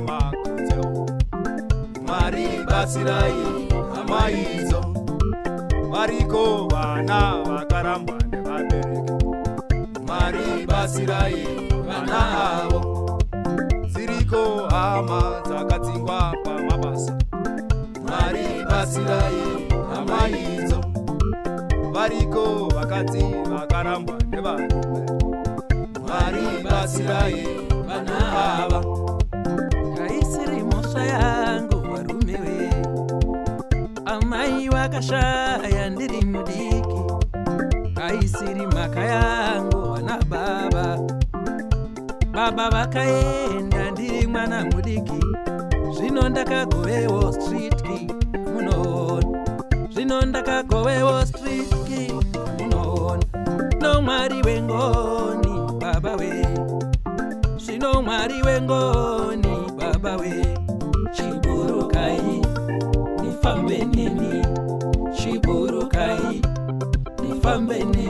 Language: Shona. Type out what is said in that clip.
vachema kunze. Mwari, batsirai hama idzo. Variko vana vakarambwa nevabereki. Mwari, batsirai vana avo. Dziriko hama dzakadzingwa pamabasa. Mwari, batsirai hama idzo. Variko vakadzi vakarambwa nevarume. Mwari, batsirai vana ava. Haisiri mhosva yangu, varume we. Amai vakashaya ndiri mudiki. Haisiri mhaka yangu, vana baba. Baba vakaenda ndiri mwana mudiki. Zvino ndakagovewo street kid, munoona. Zvino ndakagovewo street kid, munoona. No, Mwari wengoni, baba we. Zvino Mwari wengoni, baba we, chiburukai nifambe neni, chiburukai nifambe neni.